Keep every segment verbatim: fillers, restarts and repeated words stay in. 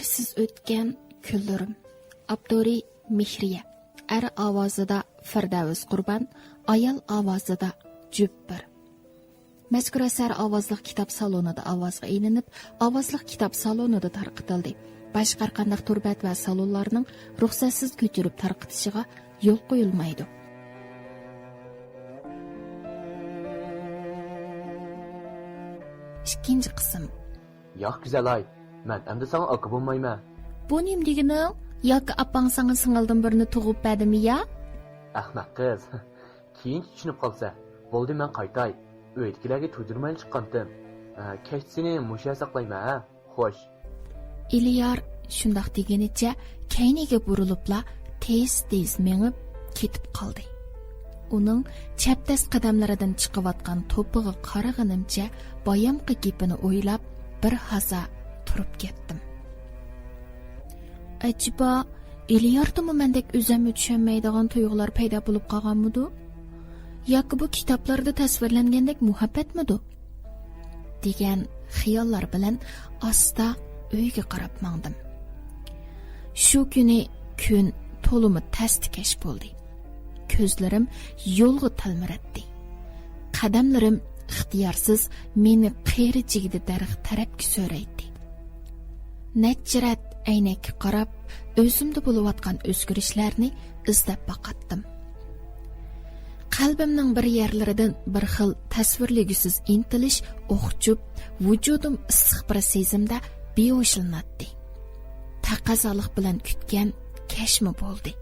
ئىشسىز ئۆتكەن كۈنلىرىم. ئاپتورى مېھرىيە. ئەر ئاۋازىدا فىردەۋس قۇربان، ئايال ئاۋازىدا جۈپپىر. مەزكۇر ئەسەر ئاۋازلىق كىتاب سالونىدا ئاۋازغا ئېلىنىپ، ئاۋازلىق كىتاب سالونىدا تارقىتىلدى. باشقا ھەرقانداق تور بەت ۋە سالونلارنىڭ رۇخسەتسىز كۆچۈرۈپ تارقىتىشىغا يول قويۇلمايدۇ. ئىككىنچى قىسىم. ياق، گۈزەلاي، مەن ئەمدى ساڭا ئاكا بولمايمەن. بۇ نېمە دېگىنىڭ؟ ياكى ئاپاڭ ساڭا سىڭىلدىن بىرنى تۇغۇپ بەردىمۇ يا؟ ئەخمەق قىز. كېيىنچە چۈشىنىپ قالسەن. بولدى، مەن قايتاي. ئۆيدىكىلەرگە تۇيدۇرمايلا چىققانتىم. ھە، كەچتە سېنى مۇشۇ يەردە ساقلايمەن، ھە؟ خوش. ئېلىيار شۇنداق دېگىنىچە كەينىگە بۇرۇلۇپلا تېز-تېز مېڭىپ كېتىپ قالدى. ئۇنىڭ چەبدەس قەدەملىرىدىن چىقىۋاتقان توپىغا قارىغىنىمچە بايامقى گېپىنى ئويلاپ بىر ھازا تۇرۇپ كەتتىم. ئەجەبا، ئېلىياردىمۇ مەندەك ئۆزەممۇ چۈشەنمەيدىغان تۇيغۇلار پەيدا بولۇپ قالغانمىدۇ؟ ياكى بۇ كىتابلاردا تەسۋىرلەنگەندەك مۇھەببەتمىدۇ؟ دېگەن خىياللار بىلەن ئاستا ئۆيگە قاراپ ماڭدىم. شۇ كۈنى كۈن تولىمۇ تەستە كەچ بولدى. كۆزلىرىم يولغا تەلمۈرەتتى. قەدەملىرىم ئىختىيارسىز مېنى قېرى جىگدە دەرەخ تەرەپكە سۆرەيتتى. نەچچە رەت ئەينەككە قاراپ، ئۆزۈمدە بولۇۋاتقان ئۆزگىرىشلەرنى ئىزدەپ باقاتتىم. قەلبىمنىڭ بىر يەرلىرىدىن بىر خىل تەسۋىرلىگۈسىز ئىنتىلىش ئوخچۇپ، ۋۇجۇدۇم ئىسسىق بىر سېزىمدە بىھوشلىناتتى. تەقەززالىق بىلەن كۈتكەن كەچمۇ بولدى.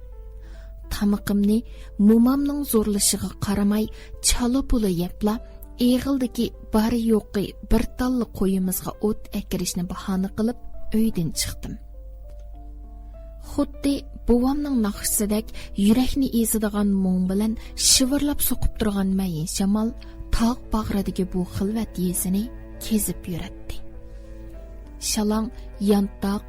تامىقىمنى مومامنىڭ زورلىشىغا قارىماي، چالا-پۇلا يەپلا، ئېغىلدىكى بار-يوقى بىر تاللا قويىمىزغا ئوت ئەكىرىشنى باھانە قىلىپ، ئۆيدىن چىقتىم. خۇددى بوۋامنىڭ ناخشىسىدەك يۈرەكنى ئېزىدىغان مۇڭ بىلەن شىۋىرلاپ سوقۇپ تۇرغان مەيىن شامال تاغ باغرىدىكى بۇ خىلۋەت يېزىنى كېزىپ يۈرەتتى. شالاڭ يانتاق،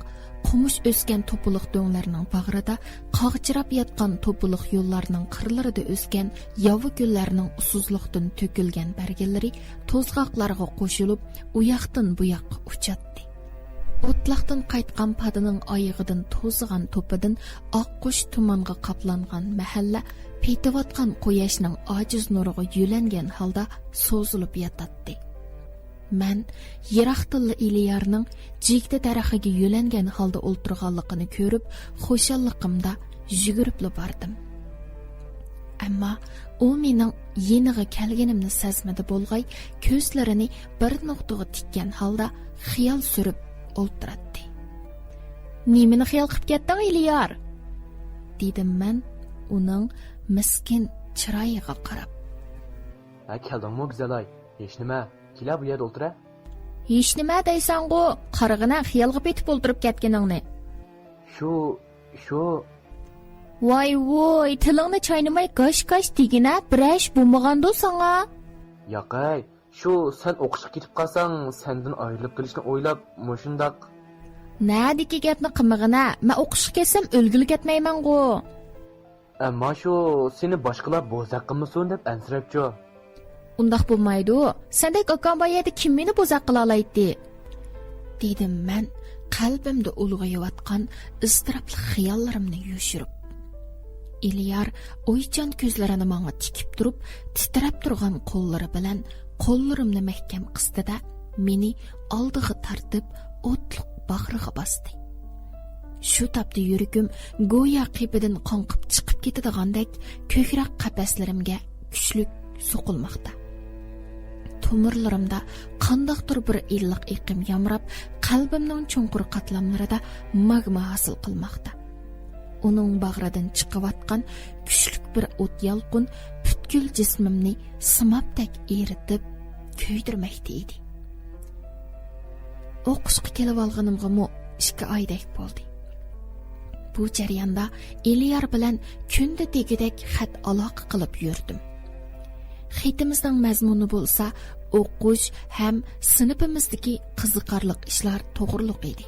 قومۇش ئۆسكەن توپىلىق دۆڭلەرنىڭ باغرىدا قاغجىراپ ياتقان توپىلىق يوللارنىڭ قىرلىرىدا ئۆسكەن ياۋا گۈللەرنىڭ ئۇسسۇزلۇقتىن تۆكۈلگەن بەرگىلىرى توزغاقلارغا قوشۇلۇپ، ئۇياقتىن بۇياققا ئۇچاتتى. ئوتلاقتىن قايتقان پادىنىڭ ئايىغىدىن توزىغان توپىدىن ئاققۇش تۇمانغا قاپلانغان مەھەللە پېتىۋاتقان قۇياشنىڭ ئاجىز نۇرىغا يۆلەنگەن ھالدا سوزۇلۇپ ياتاتتى. مەن يىراقتىنلا ئېلىيارنىڭ جىگدە دەرىخىگە يۆلەنگەن ھالدا ئولتۇرغانلىقىنى كۆرۈپ، خۇشاللىقىمدا يۈگۈرۈپلا باردىم. ئەمما ئۇ مېنىڭ يېنىغا كەلگىنىمنى سەزمىدى بولغاي، كۆزلىرىنى بىر نۇقتىغا تىككەن ھالدا خىيال سۈرۈپ ئولتۇراتتى. نېمىنى خىيال قىپ كەتتىڭ، ئېلىيار؟ دېدىم مەن ئۇنىڭ مىسكىن چىرايىغا قاراپ. ھە، كەلدىڭمۇ، گۈزەلاي؟ ھېچنېمە، كېلە بۇ يەردە ئولتۇرە. ھېچنېمە دەيسەنغۇ، قارىغىنە خىيالغا پېتىپ ئولتۇرۇپ كەتكىنىڭنى. شۇ، شۇ. ۋاي ۋۇي، تىلىڭنى چاينىماي گاش-گاش دېگىنە، بىرەر ئىش بولمىغاندۇ ساڭا؟ ياقەي، شۇ سەن ئوقۇشقا كېتىپ قالساڭ، سەندىن ئايرىلىپ قېلىشنى ئويلاپ مۇشۇنداق. نەدىكى گەپنى قىلمىغىنە، مەن ئوقۇشقا كەتسەم ئۆلگىلى كەتمەيمەنغۇ. ئەمما شۇ سېنى باشقىلار بوزەك قىلمىسۇن دەپ ئەنسىرەپچۇ. ئۇنداق بولمايدۇ. سەندەك ئاكام بار يەردە كىم مېنى بوزەك قىلالايتتى؟ دېدىم مەن قەلبىمدە ئۇلغىيىۋاتقان ئىزتىراپلىق خىياللىرىمنى يوشۇرۇپ. ئېلىيار ئويچان كۆزلىرىنى ماڭا تىكىپ تۇرۇپ، تىترەپ تۇرغان قوللىرى بىلەن قوللىرىمنى مەھكەم قىستىدە، مېنى ئالدىغا تارتىپ، ئوتلۇق باغرىغا باستى. شۇ تاپتا يۈرىكىم گويا قېپىدىن قاڭقىپ چىقىپ كېتىدىغاندەك كۆكرەك قەپەسلىرىمگە كۈچلۈك سوقۇلماقتا. تومۇرلىرىمدا قانداقتۇر بىر ئىللىق ئېقىم يامراپ، قەلبىمنىڭ چوڭقۇر قاتلاملىرىدا ماگما ھاسىل قىلماقتا. ئۇنىڭ باغرىدىن چىقىۋاتقان كۈچلۈك بىر ئوت يالقۇن پۈتكۈل جىسمىمنى سىمابتەك ئېرىتىپ، كۆيدۈرمەكتە ئىدى. ئوقۇشقا كېلىۋالغىنىمغىمۇ ئىككى ئايدەك بولدى. بۇ جەرياندا ئېلىيار بىلەن كۈندە دېگۈدەك خەت ئالاقە قىلىپ يۈردۈم. خېتىمىزنىڭ مەزمۇنى بولسا ئوقۇش ھەم سىنىپىمىزدىكى قىزىقارلىق ئىشلار توغرۇلۇق ئىدى.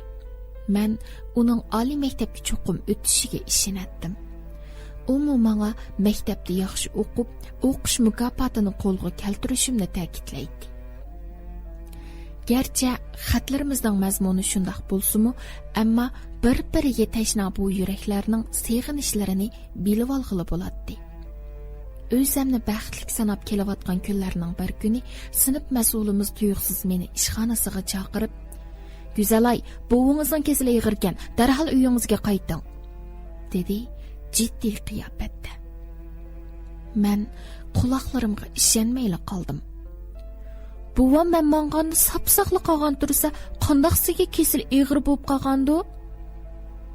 مەن ئۇنىڭ ئالىي مەكتەپكە چوقۇم ئۆتۈشىگە ئىشىنەتتىم. ئۇمۇ ماڭا مەكتەپتە ياخشى ئوقۇپ، ئوقۇش مۇكاپاتىنى قولغا كەلتۈرۈشۈمنى تەكىتلەيتتى. گەرچە خەتلىرىمىزنىڭ مەزمۇنى شۇنداق بولسىمۇ، ئەمما بىر-بىرىگە تەشنا بۇ يۈرەكلەرنىڭ سېغىنىشلىرىنى بىلىۋالغىلى بولاتتى. ئۆزەمنى بەختلىك ساناپ كېلىۋاتقان كۈنلەرنىڭ بىر كۈنى سىنىپ مەسئۇلىمىز تۇيۇقسىز مېنى ئىشخانىسىغا چاقىرىپ، «گۈزەلاي، بوۋىڭىزنىڭ كېسىلى ئېغىركەن، دەرھال ئۆيىڭىزگە قايتىڭ» دېدى جىددىي قىياپەتتە. مەن قۇلاقلىرىمغا ئىشەنمەيلا قالدىم. بوۋام مەن ماڭغاندا ساپساقلا قالغان تۇرسا، قانداقسىگە كېسىلى ئېغىر بولۇپ قالغاندۇ؟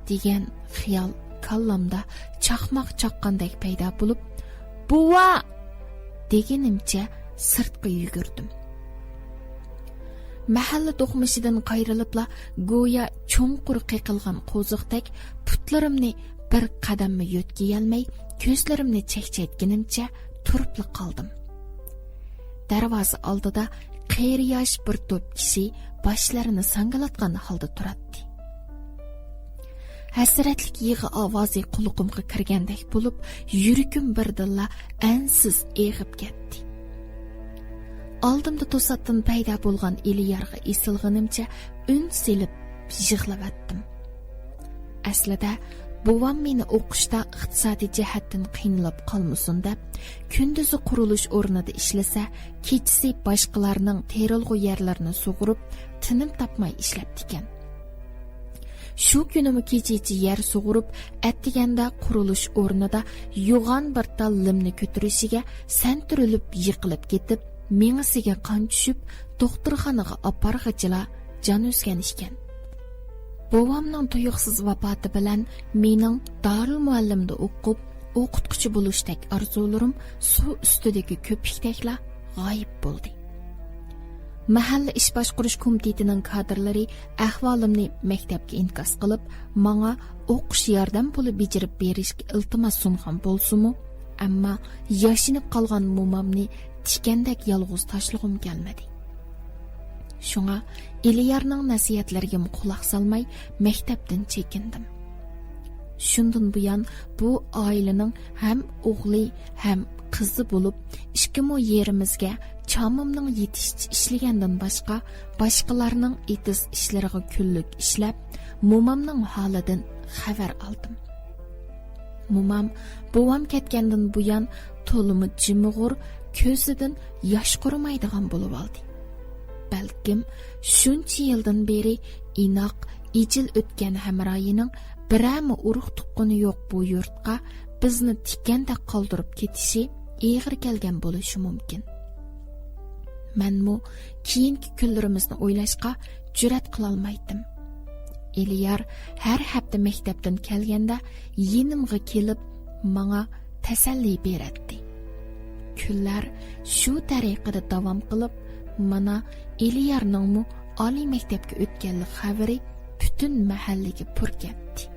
دېگەن خىيال كاللامدا چاقماق چاققاندەك پەيدا بولۇپ، «بوۋا!» دېگىنىمچە سىرتقا يۈگۈردۈم. مەھەللە دوقمۇشىدىن قايرىلىپلا، گويا چوڭقۇر قېقىلغان قوزۇقتەك پۇتلىرىمنى بىر قەدەممۇ يۆتكىيەلمەي، كۆزلىرىمنى چەكچەيتكىنىمچە تۇرۇپلا قالدىم. دەرۋازا ئالدىدا قېرى ياش بىر توپ كىشى باشلىرىنى ساڭگىلاتقان ھالدا تۇراتتى. ھەسرەتلىك يىغا ئاۋازى قۇلىقىمغا كىرگەندەك بولۇپ، يۈرىكىم بىردىنلا ئەنسىز ئېغىپ كەتتى. ئالدىمدا توساتتىن پەيدا بولغان ئېلىيارغا ئېسىلغىنىمچە ئۈن سېلىپ يىغلاۋەتتىم. ئەسلىدە، بوۋام مېنى ئوقۇشتا ئىقتىسادىي جەھەتتىن قىينىلىپ قالمىسۇن دەپ، كۈندۈزى قۇرۇلۇش ئورنىدا ئىشلىسە، كېچىسى باشقىلارنىڭ تېرىلغۇ يەرلىرىنى سۇغۇرۇپ، تىنىم تاپماي ئىشلەپتىكەن. شۇ كۈنىمۇ كېچىچە يەر سۇغۇرۇپ، ئەتىگەندە قۇرۇلۇش ئورنىدا يوغان بىر تال لىمنى كۆتۈرۈشىگە سەنتۈرۈلۈپ يىقىلىپ كېتىپ، مېڭىسىگە قان چۈشۈپ، دوختۇرخانىغا ئاپارغىچىلا جان ئۈزگەن ئىكەن. بوۋامنىڭ تۇيۇقسىز ۋاپاتى بىلەن مېنىڭ دارىلمۇئەللىمدە ئوقۇپ، ئوقۇتقۇچى بولۇشتەك ئارزۇلىرىم سۇ ئۈستىدىكى كۆپۈكتەكلا غايىب بولدى. مەھەللە ئىش باشقۇرۇش كومىتېتىنىڭ كادىرلىرى ئەھۋالىمنى مەكتەپكە ئىنكاس قىلىپ، ماڭا ئوقۇش ياردەم پۇلى بېجىرىپ بېرىشكە ئىلتىماس سۇنغان بولسىمۇ، ئەمما ياشىنىپ قالغان مومامنى تىكەندەك يالغۇز تاشلىغۇم كەلمىدى. شۇڭا ئېلىيارنىڭ نەسىھەتلىرىگىمۇ قۇلاق سالماي، مەكتەپتىن چېكىندىم. شۇندىن بۇيان بۇ ئائىلىنىڭ ھەم ئوغلى، ھەم قىزى بولۇپ، ئىككى مو يېرىمىزگە چامىمنىڭ يېتىشىچە ئىشلىگەندىن باشقا، باشقىلارنىڭ ئېتىز ئىشلىرىغا كۈنلۈك ئىشلەپ، مومامنىڭ ھالىدىن خەۋەر ئالدىم. مومام بوۋام كەتكەندىن بۇيان تولىمۇ جىمىغۇر، كۆزىدىن ياش قۇرۇمايدىغان بولۇۋالدى. بەلكىم شۇنچە يىلدىن بېرى ئىناق، ئىجىل ئۆتكەن ھەمراھىنىڭ بىرەرمۇ ئۇرۇق تۇغقىنى يوق بۇ يۇرتقا بىزنى تىكەندەك قالدۇرۇپ كېتىشى ئېغىر كەلگەن بولۇشى مۇمكىن. مەنمۇ كېيىنكى كۈنلىرىمىزنى ئويلاشقا جۈرئەت قىلالمايتتىم. ئېلىيار ھەر ھەپتە مەكتەپتىن كەلگەندە يېنىمغا كېلىپ، ماڭا تەسەللى بېرەتتى. كۈنلەر شۇ تەرىقىدە داۋام قىلىپ، مانا، ئېلىيارنىڭمۇ ئالىي مەكتەپكە ئۆتكەنلىك خەۋىرى پۈتۈن مەھەللىگە پۇر كەتتى.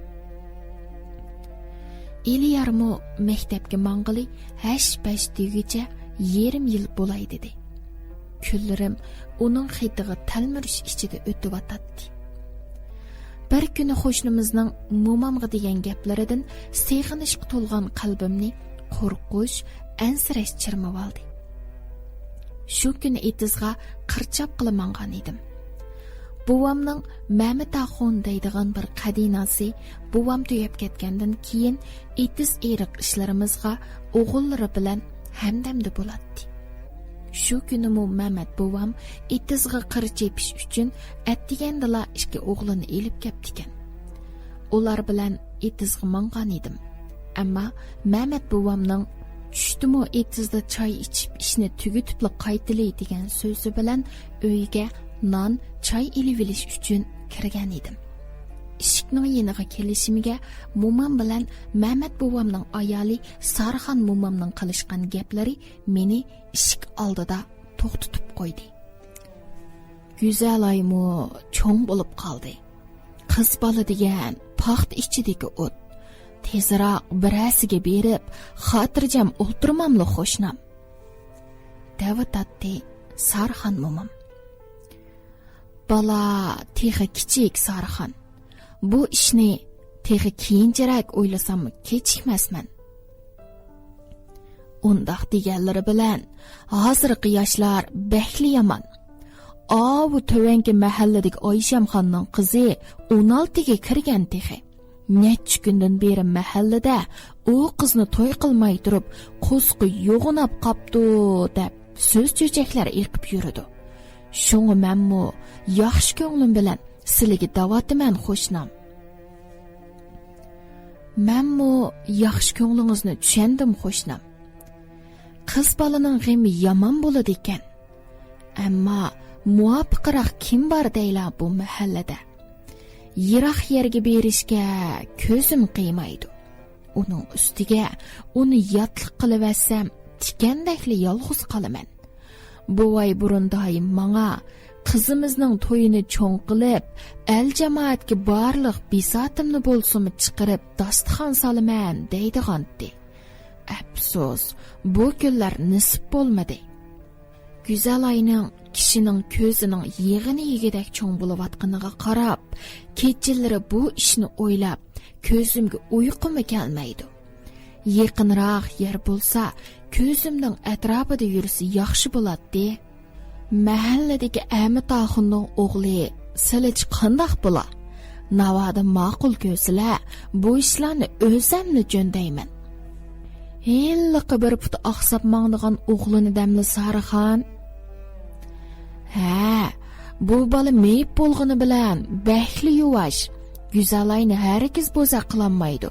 ئېلىيارمۇ مەكتەپكە ماڭغىلى ھەش-پەش دېگۈچە يېرىم يىل بولاي دېدى. كۈنلىرىم ئۇنىڭ خېتىغا تەلمۈرۈش ئىچىدە ئۆتۈۋاتاتتى. بىر كۈنى قوشنىمىزنىڭ مومامغا دېگەن گەپلىرىدىن سېغىنىشقا تولغان قەلبىمنى قورقۇش، ئەنسىرەش چىرمىۋالدى. شۇ كۈنى ئېتىزغا قىر چاپقىلى ماڭغان ئىدىم. بوۋامنىڭ مەمەت ئاخۇن دەيدىغان بىر قەدىناسى بوۋام تۈگەپ كەتكەندىن كېيىن ئېتىز ئېرىق ئىشلىرىمىزغا ئوغۇللىرى بىلەن ھەمدەمدە بولاتتى. شۇ كۈنىمۇ مەمەت بوۋام ئېتىزغا قىر چېپىش ئۈچۈن ئەتىگەندىلا ئىككى ئوغلىنى ئېلىپ كەپتىكەن. ئۇلار بىلەن ئېتىزغا ماڭغان ئىدىم. ئەمما مەمەت بوۋامنىڭ، «چۈشتىمۇ ئېتىزدا چاي ئىچىپ، ئىشنى تۈگىتىپلا قايتىلى» دېگەن سۆزى بىلەن ئۆيگە نان، چاي ئېلىۋېلىش ئۈچۈن كىرگەن ئىدىم. ئىشىكنىڭ يېنىغا كېلىشىمگە مومام بىلەن مەمەت بوۋامنىڭ ئايالى سارىخان مومامنىڭ قىلىشقان گەپلىرى مېنى ئىشىك ئالدىدا توختىتىپ قويدى. «گۈزەلايمۇ چوڭ بولۇپ قالدى. قىز بالا دېگەن پاختا ئىچىدىكى ئوت. تېزراق بىرەرسىگە بېرىپ، خاتىرجەم ئولتۇرماملا، قوشنام؟» دەۋاتاتتى سارىخان مومام. «بالا تېخى كىچىك، سارىخان. بۇ ئىشنى تېخى كېيىنچىرەك ئويلىساممۇ كېچىكمەسمەن.» «ئۇنداق دېگەنلىرى بىلەن ھازىرقى ياشلار بەكلا يامان. ئاۋۇ تۆۋەنكى مەھەللىدىكى ئايشەمخاننىڭ قىزى ئون ئالتىگە كىرگەن تېخى. نەچچە كۈندىن بېرى مەھەللىدە ئۇ قىزنى توي قىلماي تۇرۇپ، قورسىقى يوغىناپ قاپتۇ، دەپ سۆز چۆچەكلەر ئېقىپ يۈرىدۇ. شۇڭا مەنمۇ ياخشى كۆڭلۈم بىلەن سىلىگە دەۋاتىمەن، قوشنام. مەنمۇ ياخشى كۆڭلىڭىزنى چۈشەندىم، قوشنام. قىز بالىنىڭ غېمى يامان بولىدىكەن. ئەمما مۇۋاپىقراق كىم بار دەيلا بۇ مەھەللىدە؟ يىراق يەرگە بېرىشكە كۆزۈم قىيمايدۇ. ئۇنىڭ ئۈستىگە ئۇنى ياتلىق قىلىۋەتسەم، تىكەندەكلا يالغۇز قالىمەن. بوۋاي بۇرۇن دائىم ماڭا، «قىزىمىزنىڭ تويىنى چوڭ قىلىپ، ئەل-جامائەتكە بارلىق بىساتىمنى بولسىمۇ چىقىرىپ داستىخان سالىمەن» دەيدىغانتى. ئەپسۇس، بۇ كۈنلەر نېسىپ بولمىدى. گۈزەلاينىڭ كىشىنىڭ كۆزىنىڭ يېغىنى يېگۈدەك چوڭ بولۇۋاتقىنىغا قاراپ، كېچىلىرى بۇ ئىشنى ئويلاپ، كۆزۈمگە ئۇيقۇمۇ كەلمەيدۇ. يېقىنراق يەر بولسا، كۆزۈمنىڭ ئەتراپىدا يۈرسە ياخشى بولاتتى. مەھەللىدىكى ئەمىت ئاخۇننىڭ ئوغلى سىلىچ قانداق بولا؟ ناۋادا ماقۇل كۆرسىلە، بۇ ئىشلارنى ئۆزەملا جۆندەيمەن. ھېلىقى بىر پۇتى ئاقساپ ماڭىدىغان ئوغلىنى دەملا سارىخان. ھە، بۇ بالا مېيىپ بولغىنى بىلەن بەكلا يۇۋاش. گۈزەلاينى ھەرگىز بوزەك قىلالمايدۇ.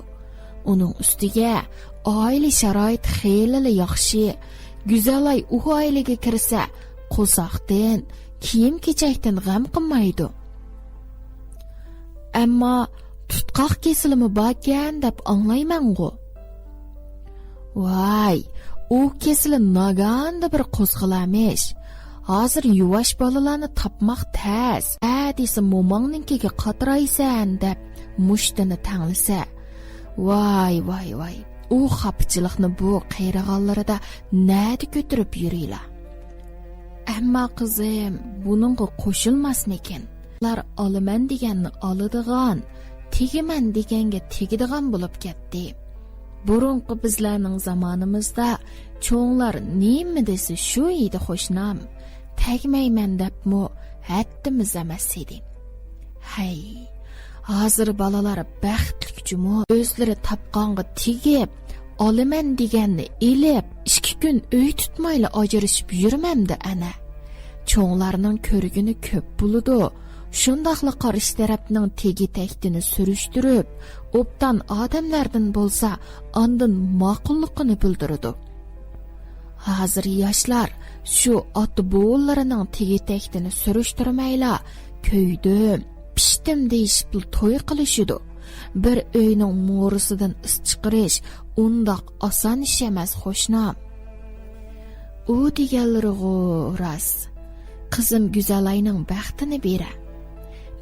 ئۇنىڭ ئۈستىگە ئائىلە شارائىتى خېلىلا ياخشى. گۈزەلاي ئۇ ئائىلىگە كىرسە، قورساقتىن، كىيىم-كېچەكتىن غەم قىلمايدۇ. ئەمما تۇتقاق كېسىلىمۇ باركەن دەپ ئاڭلايمەنغۇ. ۋاي، ئۇ كېسىلى ناگاندا بىر قوزغىلارمىش. ھازىر يۇۋاش بالىلارنى تاپماق تەس. ھە دېسە موماڭنىڭكىگە قاترايسەن دەپ مۇشتىنى تەڭلىسە. ۋاي، ۋاي، ۋاي. ئۇ خاپىچىلىقنى بۇ قېرىغانلىرىدا نەدە كۆتۈرۈپ يۈرىلا؟ ئەمما قىزىم بۇنىڭغا قوشۇلماسمىكىن؟ ئۇلار ئالىمەن دېگەننى ئالىدىغان، تېگىمەن دېگەنگە تېگىدىغان بولۇپ كەتتى. بۇرۇنقى بىزلەرنىڭ زامانىمىزدا چوڭلار نېمە دېسە شۇ ئىدى قوشنام. تەگمەيمەن دەپمۇ ھەددىمىز ئەمەس ئىدى. ھەي، ھازىر بالىلار بەختلىك جۇمۇ، ئۆزلىرى تاپقانغا تېگىپ، ئالىمەن دېگەننى ئېلىپ، ئىككى كۈن ئۆي تۇتمايلا ئاجرىشىپ يۈرمەمدۇ ئەنە. چوڭلارنىڭ كۆرگىنى كۆپ بولىدۇ. شۇنداقلا قارشى تەرەپنىڭ تېگى-تەكتىنى سۈرۈشتۈرۈپ، ئوبدان ئادەملەردىن بولسا، ئاندىن ماقۇللۇقىنى بىلدۈرىدۇ. ھازىر ياشلار شۇ ئاتا-بوۋىلىرىنىڭ تېگى-تەكتىنى سۈرۈشتۈرمەيلا، «كۆيدۈم، پىشتىم» دېيىشىپلا توي قىلىشىدۇ. بىر ئۆينىڭ مورىسىدىن ئىس چىقىرىش ئۇنداق ئاسان ئىش ئەمەس، قوشنام. ئۇ دېگەنلىرىغۇ راست. قىزىم گۈزەلاينىڭ بەختىنى بېرە.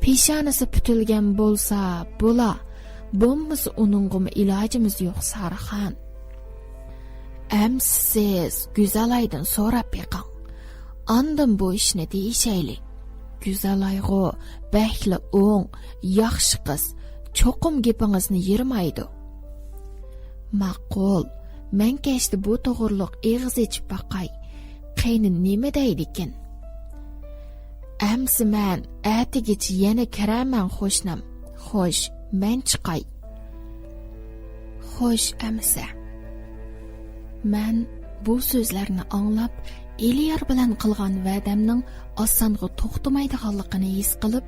پېشانىسى پۈتۈلگەن بولسا بولا، بولمىسا ئۇنىڭغىمۇ ئىلاجىمىز يوق، سارىخان. ئەمسە سىز گۈزەلايدىن سوراپ بېقىڭ. ئاندىن بۇ ئىشنى دېيىشەيلى. گۈزەلايغۇ بەكلا ئوڭ، ياخشى قىز. چوقۇم گېپىڭىزنى يىرمايدۇ. ماقۇل، مەن كەچتە بۇ توغرۇلۇق ئېغىز ئېچىپ باقاي. قېنى نېمە دەيدىكىن؟ ئەمسە مەن ئەتىگىچە يەنە كىرەرمەن، قوشنام. خوش، مەن چىقاي. خوش ئەمىسە. مەن بۇ سۆزلەرنى ئاڭلاپ، ئېلىيار بىلەن قىلغان ۋەدەمنىڭ ئاسانغا توختىمايدىغانلىقىنى ھېس قىلىپ،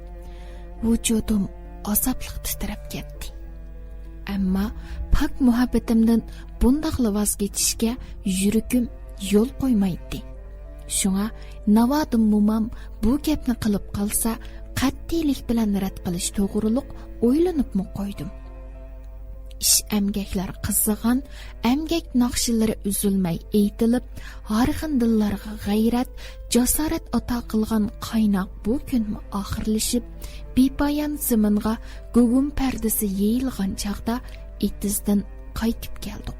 ۋۇجۇدۇم ئازابلىق تىترەپ كەتتى. ئەمما پاك مۇھەببىتىمدىن بۇنداقلا ۋاز كېچىشكە يۈرىكىم يول قويمايتتى. شۇڭا ناۋادا مومام بۇ گەپنى قىلىپ قالسا، قەتئىيلىك بىلەن رەت قىلىش توغرۇلۇق ئويلىنىپمۇ قويدۇم. ئىش ئەمگەكلەر قىزىغان، ئەمگەك ناخشىلىرى ئۈزۈلمەي ئېيتىلىپ، ھارغىن دىللارغا غەيرەت، جاسارەت ئاتا قىلغان قايناق بۇ كۈنمۇ ئاخىرلىشىپ، بىپايان زېمىنغا گۇگۇم پەردىسى يېيىلغان چاغدا ئېتىزدىن قايتىپ كەلدۇق.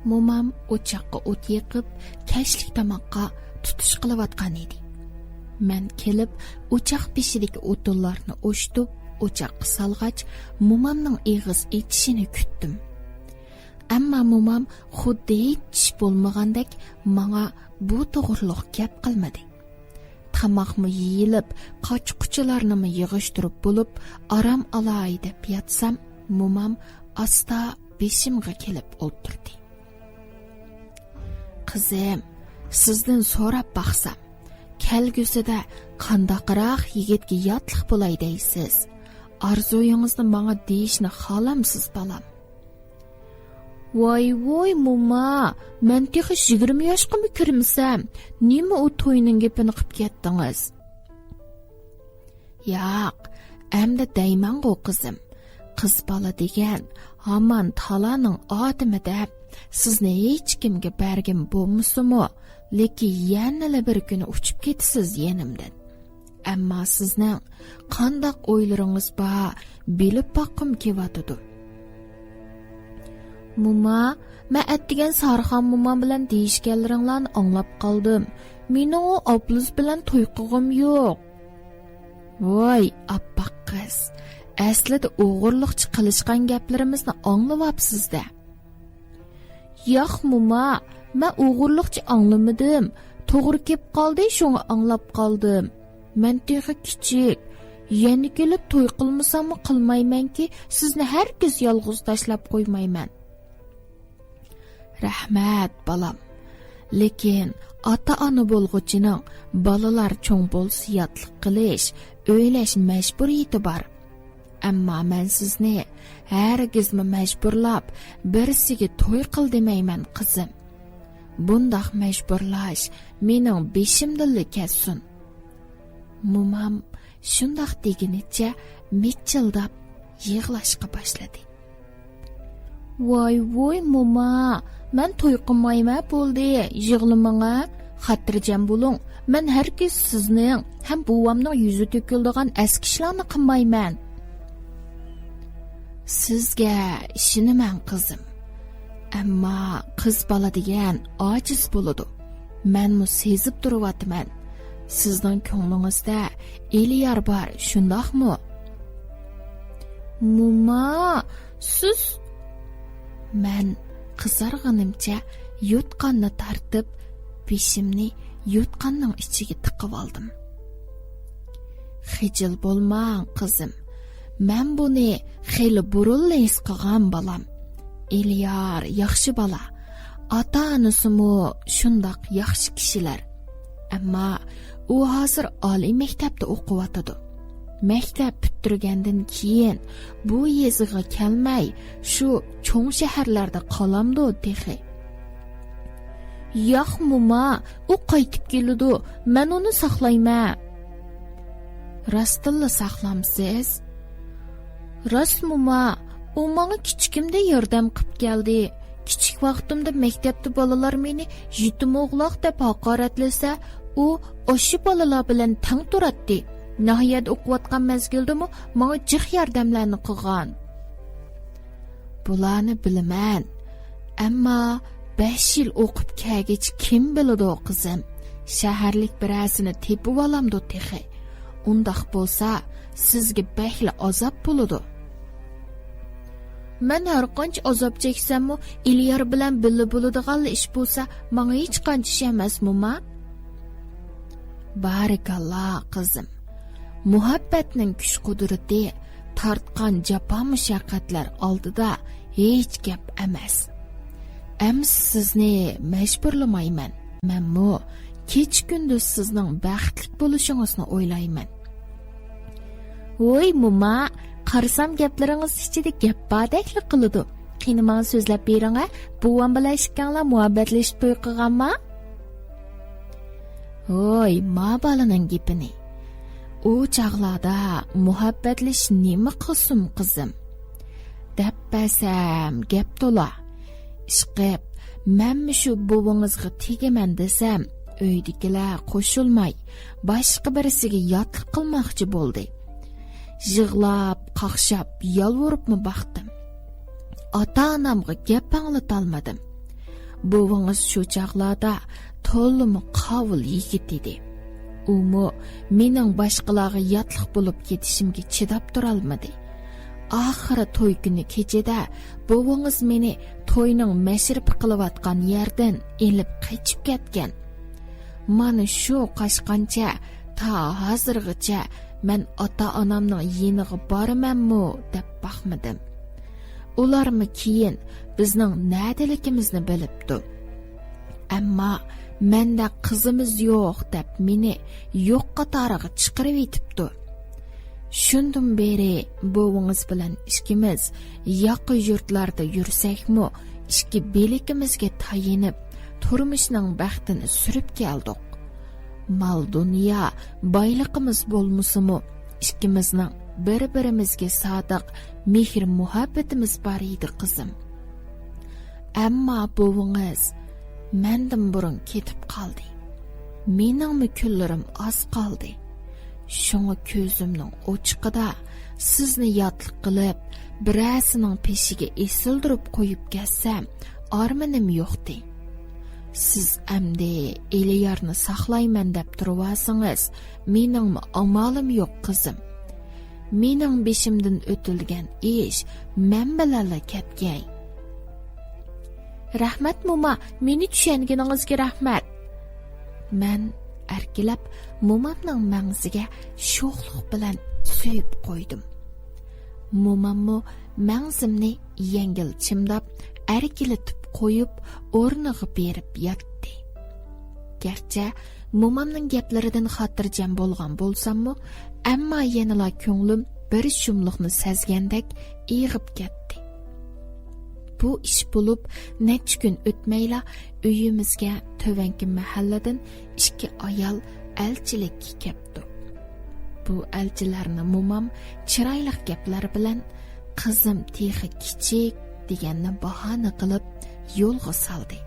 مومام ئوچاققا ئوت يېقىپ، كەچلىك تاماققا تۇتۇش قىلىۋاتقان ئىدى. مەن كېلىپ، ئوچاق بېشىدىكى ئوتۇنلارنى ئوشتۇپ، ئوچاققا سالغاچ، مومامنىڭ ئېغىز ئېچىشىنى كۈتتۈم. ئەمما مومام خۇددى ھېچ ئىش بولمىغاندەك ماڭا بۇ توغرۇلۇق گەپ قىلمىدى. تاماقمۇ يېيىلىپ، قاچا-قۇچىلارنىمۇ يىغىشتۇرۇپ بولۇپ، ئارام ئالاي دەپ ياتسام، مومام ئاستا بېشىمغا كېلىپ ئولتۇردى. قىزىم، سىزدىن سوراپ باقسام، كەلگۈسىدە قانداقراق يىگىتكە ياتلىق بولاي دەيسىز؟ ئارزۇيىڭىزنى ماڭا دېيىشنى خالامسىز، بالام؟ ۋاي ۋوي، موما، مەن تېخى يىگىرمە ياشقىمۇ كىرمىسەم، نېمە ئۇ توينىڭ گېپىنى قىپ كەتتىڭىز؟ ياق، ئەمدى دەيمەنغۇ، قىزىم. قىز بالا دېگەن ھامان تالانىڭ ئادىمى دەپ، سىزنى ھېچكىمگە بەرگىم بولمىسىمۇ، لېكىن يەنىلا بىر كۈنى ئۇچۇپ كېتىسىز يېنىمدىن. ئەمما سىزنىڭ قانداق ئويلىرىڭىز بار، بىلىپ باققۇم كېلىۋاتىدۇ. موما، مەن ئەتىگەن سارىخان مومام بىلەن دېيىشكەنلىرىڭلارنى ئاڭلاپ قالدىم. مېنىڭ ئۇ ئابلىز بىلەن توي قىلغۇم يوق. ۋاي، ئاپئاق قىز، ئەسلىدە ئوغرىلىقچە قىلىشقان گەپلىرىمىزنى ئاڭلىۋاپسىز-دە. ياق، موما، مەن ئوغرىلىقچە ئاڭلىمىدىم. توغرا كېلىپ قالدى، شۇڭا ئاڭلاپ قالدىم. مەن تېخى كىچىك. يەنە كېلىپ توي قىلمىساممۇ قىلمايمەنكى، سىزنى ھەرگىز يالغۇز تاشلاپ قويمايمەن. رەھمەت، بالام. لېكىن ئاتا-ئانا بولغۇچىنىڭ بالىلار چوڭ بولسا ياتلىق قىلىش، ئۆيلەش مەجبۇرىيىتى بار. ئەمما مەن سىزنى ھەرگىزمۇ مەجبۇرلاپ بىرسىگە توي قىل دېمەيمەن، قىزىم. بۇنداق مەجبۇرلاش مېنىڭ بېشىمدىنلا كەتسۇن. مومام شۇنداق دېگىنىچە مىچىلداپ يىغلاشقا باشلىدى. ۋاي ۋوي، موما، مەن توي قىلمايمەن بولدى، يىغلىماڭە، خاتىرجەم بولۇڭ، مەن ھەرگىز سىزنىڭ ھەم بوۋامنىڭ يۈزى تۆكۈلىدىغان ئەسكى ئىشلارنى قىلمايمەن. سىزگە ئىشىنىمەن، قىزىم، ئەمما قىز بالا دېگەن ئاجىز بولىدۇ. مەنمۇ سېزىپ تۇرۇۋاتىمەن. سىزنىڭ كۆڭلىڭىزدە ئېلىيار بار، شۇنداقمۇ؟ موما، سىز؟ مەن قىزارغىنىمچە يوتقاننى تارتىپ، بېشىمنى يوتقاننىڭ ئىچىگە تىقىۋالدىم. خىجىل بولماڭ، قىزىم. مەن بۇنى خېلى بۇرۇنلا ھېس قىلغان، بالام. ئېلىيار ياخشى بالا. ئاتا-ئانىسىمۇ شۇنداق ياخشى كىشىلەر. ئەمما ئۇ ھازىر ئالىي مەكتەپتە ئوقۇۋاتىدۇ. مەكتەپ پۈتتۈرگەندىن كېيىن بۇ يېزىغا كەلمەي، شۇ چوڭ شەھەرلەردە قالامدۇ تېخى؟ ياق، موما، ئۇ قايتىپ كېلىدۇ، مەن ئۇنى ساقلايمەن. راستتىنلا ساقلامسىز؟ راست، موما، ئۇ ماڭا كىچىكىمدە ياردەم قىپ كەلدى. كىچىك ۋاقتىمدا مەكتەپتە بالىلار مېنى يېتىم ئوغلاق دەپ ھاقارەتلىسە، ئۇ ئاشۇ بالىلار بىلەن تەڭ تۇراتتى. ناھىيەدە ئوقۇۋاتقان مەزگىلدىمۇ ماڭا جىق ياردەملەرنى قىلغان. بۇلارنى بىلىمەن. ئەمما بەش يىل ئوقۇپ كەلگىچە كىم بىلىدۇ، قىزىم؟ شەھەرلىك بىرەرسىنى تېپىۋالامدۇ تېخى؟ ئۇنداق بولسا، سىزگە بەكلا ئازاب بولىدۇ. مەن ھەرقانچە ئازاب چەكسەممۇ، ئېلىيار بىلەن بىللە بولىدىغانلا ئىش بولسا، ماڭا ھېچقانچە ئىش ئەمەس، موما. بارىكاللا، قىزىم. مۇھەببەتنىڭ كۈچ-قۇدرىتى تارتقان جاپا-مۇشەققەتلەر ئالدىدا ھېچ گەپ ئەمەس. ئەمىسە سىزنى مەجبۇرلىمايمەن. مەنمۇ كېچە-كۈندۈز سىزنىڭ بەختلىك بولۇشىڭىزنى ئويلايمەن. ۋوي، موما، قارىسام گەپلىرىڭىز ئىچىدە گەپ باردەكلا قىلىدۇ. قېنى، ماڭا سۆزلەپ بېرىڭە، بوۋام بىلەن ئىككىڭلار مۇھەببەتلىشىپ توي قىلغانما؟ ھوي، ما بالىنىڭ گېپىنى. ئۇ چاغلاردا مۇھەببەتلىشىش نېمە قىلسۇن، قىزىم؟ دەپ بەرسەم گەپ تولا. ئىشقىپ، مەنمۇ شۇ بوۋىڭىزغا تېگىمەن دېسەم، ئۆيدىكىلەر قوشۇلماي، باشقا بىرسىگە ياتلىق قىلماقچى بولدى. يىغلاپ، قاقشاپ، يالۋۇرۇپمۇ باقتىم. ئاتا-ئانامغا گەپ ئاڭلىتالمىدىم. بوۋىڭىز شۇ چاغلاردا تولىمۇ قاۋۇل يىگىت ئىدى. ئۇمۇ مېنىڭ باشقىلارغا ياتلىق بولۇپ كېتىشىمگە چىداپ تۇرالمىدى. ئاخىرى توي كۈنى كېچىدە بوۋىڭىز مېنى توينىڭ مەشرىپى قىلىۋاتقان يەردىن ئېلىپ قېچىپ كەتكەن. مانا شۇ قاچقانچە تا ھازىرغىچە مەن ئاتا-ئانامنىڭ يېنىغا بارىمەنمۇ دەپ باقمىدىم. ئۇلارمۇ كېيىن بىزنىڭ نەدىلىكىمىزنى بىلىپتۇ. ئەمما مەندە قىزىمىز يوق دەپ مېنى يوق قاتارىغا چىقىرىۋېتىپتۇ. شۇندىن بېرى بوۋىڭىز بىلەن ئىككىمىز ياقا يۇرتلاردا يۈرسەكمۇ، ئىككى بىلىكىمىزگە تايىنىپ، تۇرمۇشنىڭ بەختىنى سۈرۈپ كەلدۇق. مال-دۇنيا، بايلىقىمىز بولمىسىمۇ، ئىككىمىزنىڭ بىر-بىرىمىزگە سادىق مېھىر-مۇھەببىتىمىز بار ئىدى، قىزىم. ئەمما بوۋىڭىز مەندىن بۇرۇن كېتىپ قالدى. مېنىڭمۇ كۈنلىرىم ئاز قالدى. شۇڭا كۆزۈمنىڭ ئوچىقىدا سىزنى ياتلىق قىلىپ، بىرەرسىنىڭ پېشىگە ئېسىلدۈرۈپ قويۇپ كەتسەم، ئارمىنىم يوقتى. سىز ئەمدى ئېلىيارنى ساقلايمەن دەپ تۇرۇۋالسىڭىز، مېنىڭمۇ ئامالىم يوق، قىزىم. مېنىڭ بېشىمدىن ئۆتۈلگەن ئىش مەن بىلەنلا كەتكەي. رەھمەت، موما، مېنى چۈشەنگىنىڭىزگە رەھمەت. مەن ئەركىلەپ مومامنىڭ مەڭزىگە شوخلۇق بىلەن سۆيۈپ قويدۇم. موماممۇ مەڭزىمنى يەڭگىل چىمداپ، ئەركىلىتىپ قويۇپ، ئورنىغا بېرىپ ياتتى. گەرچە مومامنىڭ گەپلىرىدىن خاتىرجەم بولغان بولساممۇ، ئەمما يەنىلا كۆڭلۈم بىر شۇملۇقنى سەزگەندەك ئېغىپ كەتتى. بۇ ئىش بولۇپ نەچچە كۈن ئۆتمەيلا، ئۆيىمىزگە تۆۋەنكى مەھەللىدىن ئىككى ئايال ئەلچىلىككە كەپتۇ. بۇ ئەلچىلەرنى مومام چىرايلىق گەپلەر بىلەن، «قىزىم تېخى كىچىك» دېگەننى باھانە قىلىپ يولغا سالدى.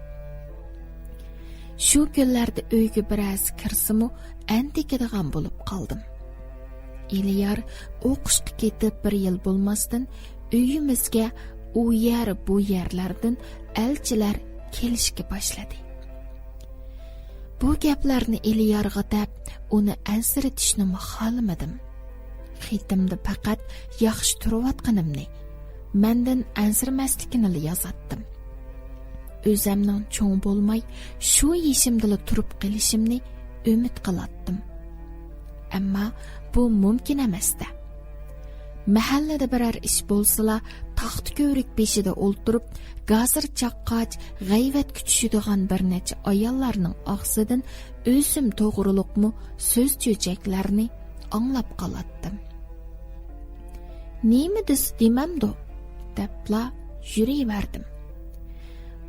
شۇ كۈنلەردە ئۆيگە بىرەرسى كىرسىمۇ، ئەندىكىدىغان بولۇپ قالدىم. ئېلىيار ئوقۇشقا كېتىپ بىر يىل بولماستىن، ئۆيىمىزگە ئۇ يەر، بۇ يەرلەردىن ئەلچىلەر كېلىشكە باشلىدى. بۇ گەپلەرنى ئېلىيارغا دەپ، ئۇنى ئەنسىرىتىشنىمۇ خالىمىدىم. خېتىمدە پەقەت ياخشى تۇرۇۋاتقىنىمنى، مەندىن ئەنسىرىمەسلىكىنىلا يازاتتىم. ئۆزەمنىڭ چوڭ بولماي، شۇ يېشىمدىلا تۇرۇپ قېلىشىمنى ئۈمىد قىلاتتىم. ئەمما بۇ مۇمكىن ئەمەستە. مەھەللىدە بىرەر ئىش بولسىلا، تاختا كۆۋرۈك بېشىدا ئولتۇرۇپ، گازىر چاققاچ، غەيۋەتكە چۈشىدىغان بىر نەچچە ئاياللارنىڭ ئاغزىدىن ئۆزۈم توغرۇلۇقمۇ سۆز چۆچەكلەرنى ئاڭلاپ قالاتتىم. نېمە دېسە دېمەمدۇ؟ دەپلا يۈرۈۋەردىم.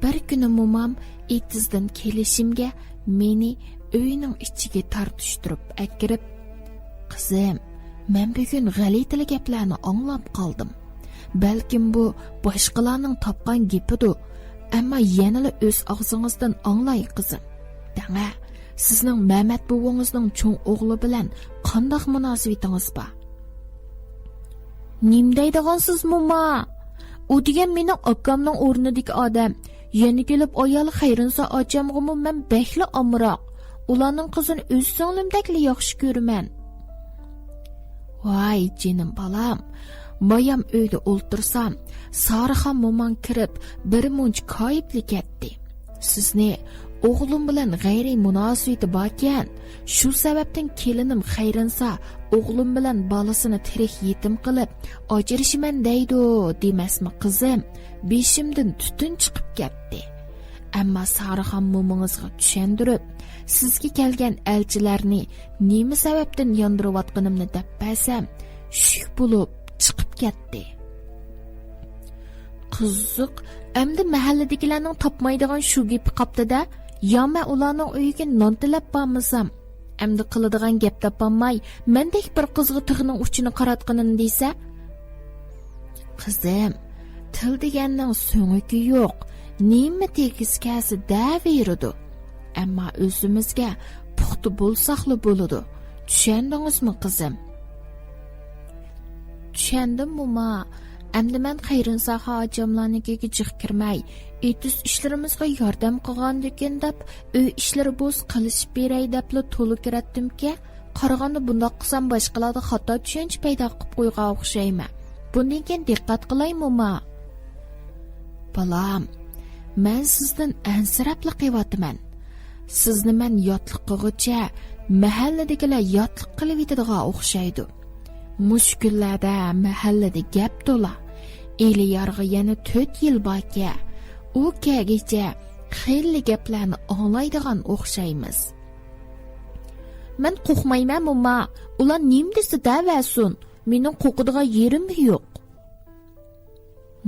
بىر كۈنى مومام ئېتىزدىن كېلىشىمگە مېنى ئۆينىڭ ئىچىگە تارتىشتۇرۇپ ئەكىرىپ، «قىزىم، مەن بۈگۈن غەلىتىلا گەپلەرنى ئاڭلاپ قالدىم. بەلكىم بۇ باشقىلارنىڭ تاپقان گېپىدۇ، ئەمما يەنىلا ئۆز ئاغزىڭىزدىن ئاڭلاي، قىزىم. دەڭە، سىزنىڭ مەمەت بوۋىڭىزنىڭ چوڭ ئوغلى بىلەن قانداق مۇناسىۋىتىڭىز بار؟» «نېمە دەيدىغانسىز، موما؟ ئۇ دېگەن مېنىڭ ئاكامنىڭ ئورنىدىكى ئادەم. يەنە كېلىپ ئايالى خەيرىنسا ئاچامغىمۇ مەن بەكلا ئامراق. ئۇلارنىڭ قىزىنى ئۆز سىڭلىمدەكلا ياخشى كۆرىمەن.» ۋاي جېنىم بالام، بايام ئۆيدە ئولتۇرسام، سارىخان موماڭ كىرىپ، بىر مۇنچە كايىپلا كەتتى. «سىزنى ئوغلۇم بىلەن غەيرىي مۇناسىۋىتى باركەن، شۇ سەۋەبتىن كېلىنىم خەيرىنسا ئوغلۇم بىلەن بالىسىنى تىرىك يېتىم قىلىپ، ئاجرىشىمەن دەيدۇ دېمەسمۇ، قىزىم، بېشىمدىن تۈتۈن چىقىپ كەتتى. ئەمما سارىخان مومىڭىزغا چۈشەندۈرۈپ، سىزگە كەلگەن ئەلچىلەرنى نېمە سەۋەبتىن ياندۇرۇۋاتقىنىمنى دەپ بەرسەم، شۈك بولۇپ چىقىپ كەتتى.» «قىزىق، ئەمدى مەھەللىدىكىلەرنىڭ تاپمايدىغان شۇ گېپى قاپتۇ-دە، يا مەن ئۇلارنىڭ ئۆيىگە نان تىلەپ بارمىسام، ئەمدى قىلىدىغان گەپ تاپالماي، مەندەك بىر قىزغا تىغنىڭ ئۇچىنى قاراتقىنىنى دېسە.» «قىزىم، تىل دېگەننىڭ سۆڭىكى يوق، نېمە دېگۈسى كەلسە دەۋېرىدۇ. ئەمما ئۆزىمىزگە پۇختا بولساقلا بولىدۇ. چۈشەندىڭىزمۇ، قىزىم؟» «چۈشەندىم، موما. ئەمدى مەن خەيرىنساخان ئاچاملارنىڭكىگە جىق كىرمەي، ئېتىز ئىشلىرىمىزغا ياردەم قىلغاندىكىن دەپ، ئۆي ئىشلىرى بولسا قىلىشىپ بېرەي دەپلا تولا كىرەتتىمكەن. قارىغاندا بۇنداق قىلسام باشقىلاردا خاتا چۈشەنچە پەيدا قىلىپ قويغان ئوخشايمەن. بۇندىن كېيىن دىققەت قىلاي، موما.» «بالام، مەن سىزدىن ئەنسىرەپلا قېلىۋاتىمەن. سىزنى مەن ياتلىق قىلغۇچە مەھەللىدىكىلەر ياتلىق قىلىۋېتىدىغان ئوخشايدۇ. مۇشۇ كۈنلەردە مەھەللىدە گەپ تولا. ئېلىيارغا يەنە تۆت يىل باركەن. ئۇ كەلگىچە خېلى گەپلەرنى ئاڭلايدىغان ئوخشايمىز. مەن قورقمايمەن، موما. ئۇلار نېمە دېسە دەۋەرسۇن. مېنىڭ قورقىدىغان يېرىم يوق.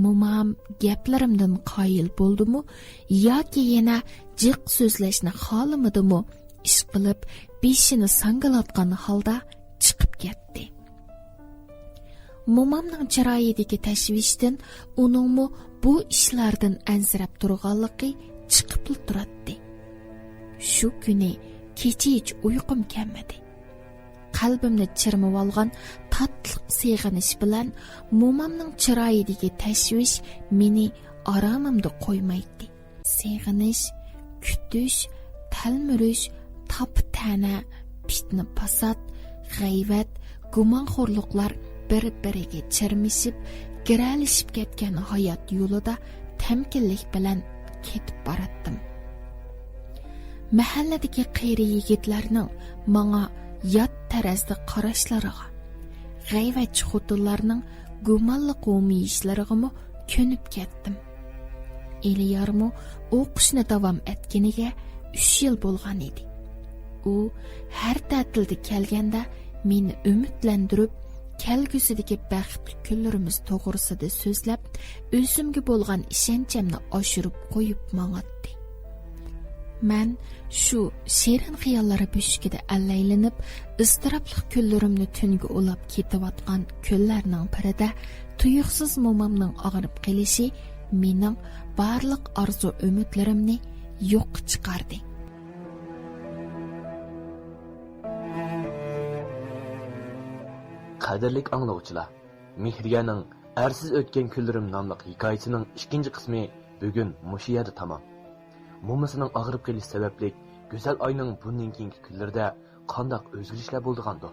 مومام گەپلىرىمدىن قايىل بولدىمۇ ياكى يەنە جىق سۆزلەشنى خالىمىدىمۇ، ئىشقىلىپ بېشىنى ساڭگىلاتقان ھالدا چىقىپ كەتتى. مومامنىڭ چىرايىدىكى تەشۋىشتىن ئۇنىڭمۇ بۇ ئىشلاردىن ئەنسىرەپ تۇرغانلىقى چىقىپلا تۇراتتى. شۇ كۈنى كېچىچە ئۇيقۇم كەلمىدى. قەلبىمنى چىرمىۋالغان تاتلىق سېغىنىش بىلەن مومامنىڭ چىرايىدىكى تەشۋىش مېنى ئارامىمدا قويمايتتى. سېغىنىش، كۈتۈش، تەلمۈرۈش، تاپا-تەنە، پىتنە-پاسات، غەيۋەت، گۇمانخورلۇقلار بىر-بىرىگە چىرمىشىپ، گىرەلىشىپ كەتكەن ھايات يولىدا تەمكىنلىك بىلەن كېتىپ باراتتىم. مەھەللىدىكى قېرى يىگىتلەرنىڭ ماڭا يات تەرەزدە قاراشلىرىغا، غەيۋەتچى خوتۇنلارنىڭ گۇمانلىق ھومىيىشلىرىغىمۇ كۆنۈپ كەتتىم. ئېلىيارمۇ ئوقۇشنى داۋام ئەتكىنىگە ئۈچ يىل بولغان ئىدى. ئۇ ھەر تەتىلدە كەلگەندە مېنى ئۈمىدلەندۈرۈپ، كەلگۈسىدىكى بەختلىك كۈنلىرىمىز توغرىسىدا سۆزلەپ، ئۆزۈمگە بولغان ئىشەنچىمنى ئاشۇرۇپ قويۇپ ماڭاتتى. مەن شۇ شېرىن خىياللار بۆشۈكىدە ئەللەيلىنىپ، ئىزتىراپلىق كۈنلىرىمنى تۈنگە ئۇلاپ كېتىۋاتقان كۈنلەرنىڭ بىرىدە تۇيۇقسىز مومامنىڭ ئاغرىپ قېلىشى مېنىڭ بارلىق ئارزۇ-ئۈمىدلىرىمنى يوققا چىقاردى. قەدىرلىك ئاڭلىغۇچىلار، مېھرىيەنىڭ «ئەرسىز ئۆتكەن كۈنلىرىم» ناملىق ھېكايىسىنىڭ ئىككىنچى قىسمى بۈگۈن مۇشۇ يەردە تامام. مومىسىنىڭ ئاغرىپ قېلىشى سەۋەبلىك گۈزەل ئاينىڭ بۇندىن كېيىنكى كۈنلىرىدە قانداق ئۆزگىرىشلەر بولىدىغاندۇ؟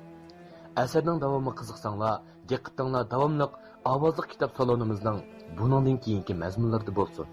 ئەسەرنىڭ داۋامىغا قىزىقساڭلار، دىققىتىڭلار داۋاملىق ئاۋازلىق كىتاب سالونىمىزنىڭ بۇنىڭدىن كېيىنكى مەزمۇنلىرىدا بولسۇن.